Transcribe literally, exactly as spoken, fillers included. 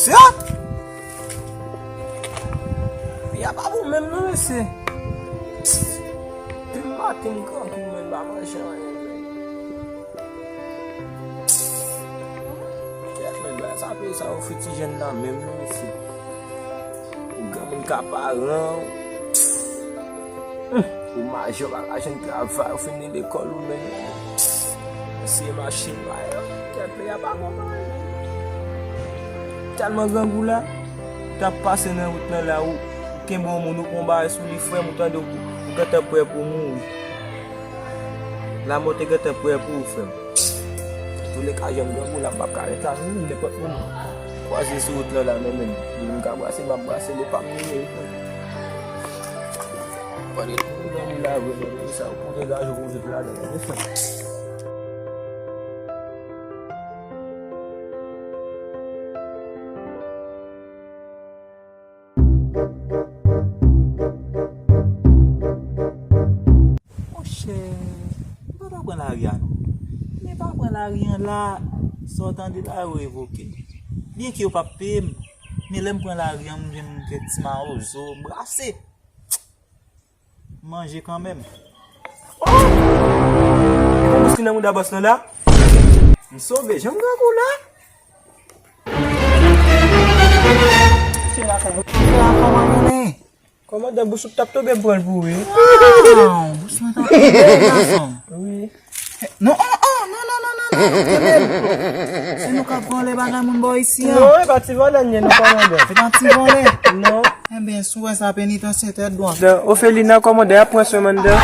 Sa! Peyi a pa bon menm non, mesye. Depi maten m kanpe, mwen pa manje anyen menm. Kèt, men bagay sa, peyi sa ofri ti jèn nan menm non, mesye. Ou granmoun ka paran w. Ou majè, ou pa ka jwenn travay, ou fini lekòl ou menm. Eseye mache bay yo. Kèt, peyi a pa bon non. Tèlman grangou la, ou t ap pase nan wout lan la, ou kenbe yon moun, ou pran yon bagay sou li, frè m, ou tande ou, ou gentan prè pou mouri. Lanmò te gentan prè pou ou, frè m. Antouleka, jan m grangou la, m p ap ka ret la non, nenpòt moun kwaze sou wout lan la, non, menm. Moun ka brase, m ap brase, li pa m li ye. Pale pou grangou la, vre, men sa, ou pou degaje ou pou viv ladan, men frè. Monchè, m pa ta pran lari a non. Men pa pran lari an la, sa w tande la, yo revoke m. Byen ke yo p ap peye m, men lè m pran lari an, m jwenn kèk ti mawozo, m brase. M manje kanmenm. Oh! Kòman si nan mouda bòs lan la? M sove, jan m grangou la? Se la kòman, se la kòman nou ye? Kòmandan, bous ou t ap tonbe, m pran l pou ou, wi. Waw, bous mwen t ap tonbe, gason. Wi. Non, oh, oh, non, non, non, non, non, kenbe l. Se nou k ap vòlè bagay moun bò isi a. Non, e pa ti vòlè n ye, non, kòmandan. Se pa ti vòlè. Non. Enben, si w wè sa, penitansye tèt dwat. Dan, ofelina, kòmandan, y ap pran swen manndan.